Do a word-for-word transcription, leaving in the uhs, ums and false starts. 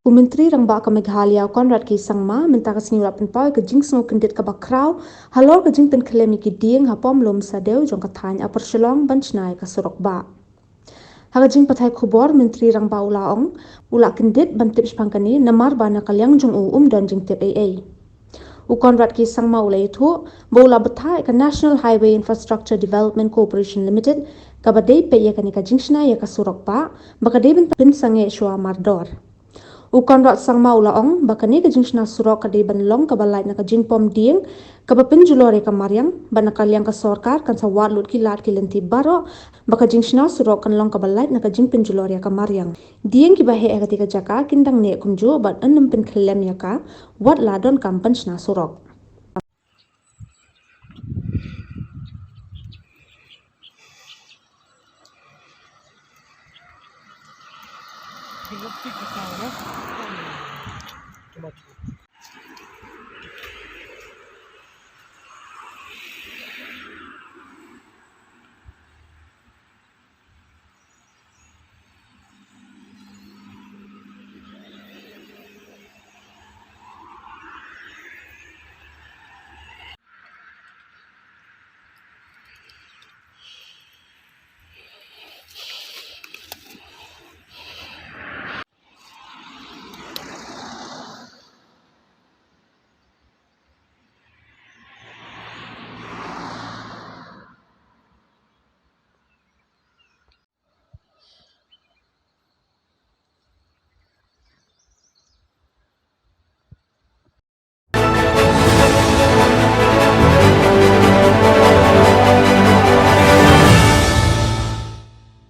U Myntri Rangbah ka Meghalaya, u Conrad K Sangma, mynta ka sngi u la pynpaw ïa ka jingsngew kyndit kaba khraw halor ka jingpynkhyllem ïa ki dieng ha pom lum Sadew jong ka thaiñ Upper Shillong ban shna ïa ka surok bah. Ha ka jingpathai khubor, Myntri Rangbah u la ong, u la kyndit ban tip shaphang kane namar ba na ka liang jong u um don jingtip ei ei. U Conrad K Sangma u la ïathuh ba u la bthah ïa ka National Highway Infrastructure Development Corporation Limited kaba dei peit ïa kane ka jingshna ïa ka surok bah, ba ka dei ban pynsangeh shuwa mardor. U Conrad Sangma u la ong ba kane ka jingshna surok ka dei ban long kaba lait na ka jingpom dieng kaba pynjulor ïa ka mariang, ba na ka liang ka sorkar kan sa wad lut ki lad ki lynti baroh, ba ka jingshna surok kan long kaba lait na ka jingpynjulor ïa ka mariang. Dieng kiba heh ha katei ka jaka kin dang neh kumjuh bad yn ym pynkhyllem ïa ka, wat la donkam ban shna surok.